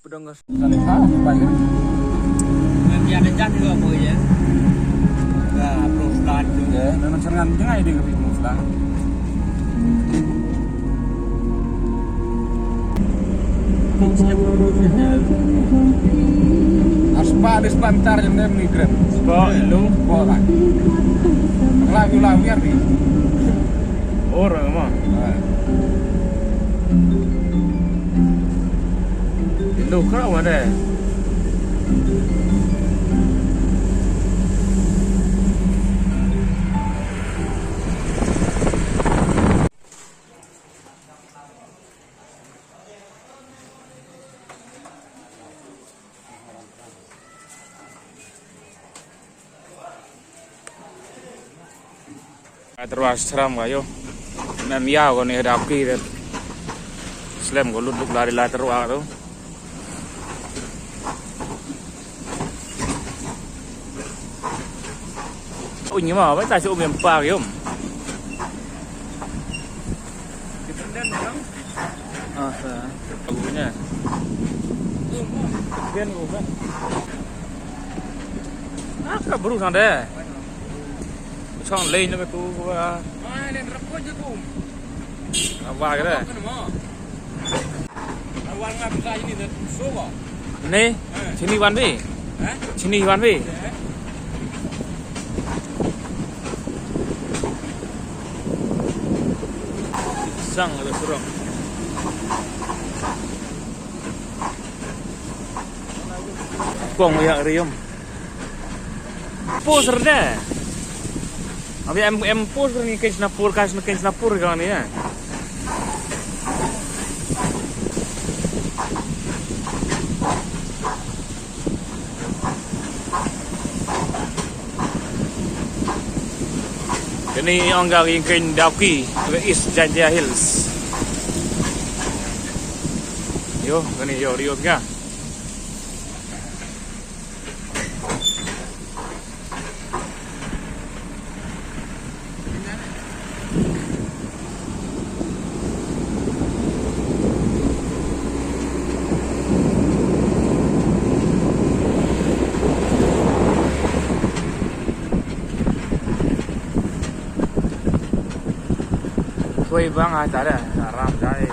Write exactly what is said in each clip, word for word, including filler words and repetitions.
Pudong ka. Kan ka, baik kan? Memang dia ada jan juga, boy, ya. Ya, bro, pelan tu. Ya, memang jangan, jangan dia kena pelan. Aspa di sebentar yang dem ni keren. Aspa lu. Bola. Lagu-lagu ya ni. Orang mah. Lu kau mana? Ai terwa sram ka ïoh. Mem ïa ko ne da ki de. Slem ko lut luk lari la terwa tu. Ui, ngi ma ba ta shu mem pa ïoh. Ah, sa. Aku punya. Ken ko kan. Ah, ka bru sang de. Chong lei na ka tu ko. Ah, len rakot je ko. Apa kata? Awal ngap sa ini de. So ko. Ni, sini wan bi. Hah? Sini wan bi. Sang ada surok. Kong ya rium. Pus rede. Abi em em pus ni ke sna pur ka sna ke sna pur ka ni ya. Kani ong ka ïing keiñ Dawki, ka East Jaintia Hills. Yo, kani yo, rio ka. Khuei bang ah, tara, aram dai.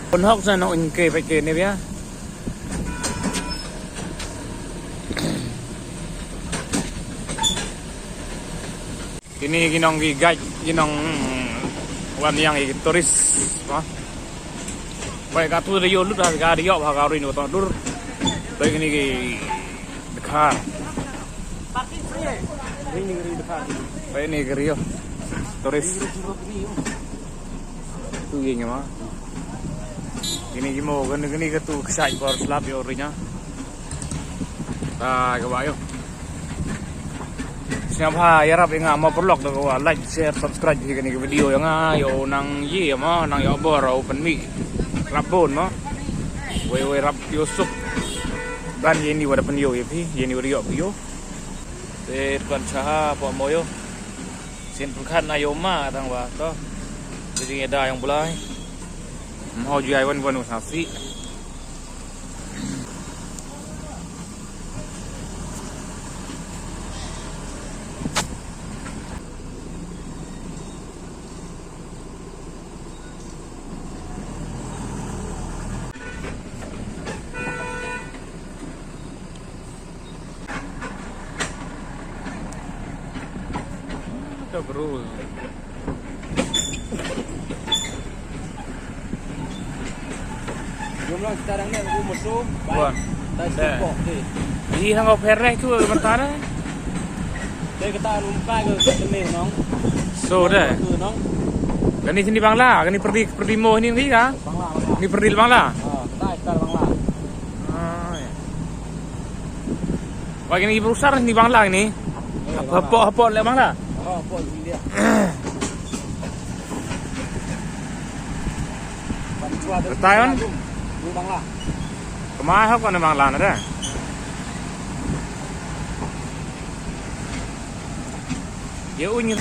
Pun hok sa no in ke pek ke ne bia. Kini ki nong ki guide, ki nong wan ïa ki tourist, ha. Bai ka tu de yo lut ha ka de yo ha ka ri no ta dur. Bai kini ki Dkhar. Bai ni ki ri Dkhar. Bai ni ki ri yo. Tourist. Tu ye nyama. Kini ki mo kini kini ka tu ksai por slap yo ri nya. Ta ka ba yo. Sngewbha ïarap ïa nga mo paralok da ka wa like, share, subscribe hi kane ka video ïa nga, ïa u nang ïa mo nang ïa bor u pynmih rap bun mo. Wei wei rap ïa u suk. Ban ïa ni wa da pynïoh ïa phi, ïa ni wa da ïoh phi ïoh. Te kan cha ha po mo ïoh. Sien pyrkhat na ïoh ma tang wa to. Te jingïada ïa u Blai. Mho ju ai wan wan u sa si. Ka bru. Jom lang kita dang ne ku musuh. Wan. Tai stok deh. Ih, nang kau pernah tu mentara. Dei kata anu muka ke kat tene nong. So deh. Tu nong. Kani sini Bangla, kani pergi pergi mo ni ngi ka? Bangla, Bangla. Ni pergi Bangla. Ha, kita kita Bangla. Ah, ya. Wah, kini berusaha ni Bangla ni. Apa apa apa le Bangla? Oh, apa India. Betul kan? Ni Bangla. Kemai hok ni Bangla ni dah. Ïa u ngi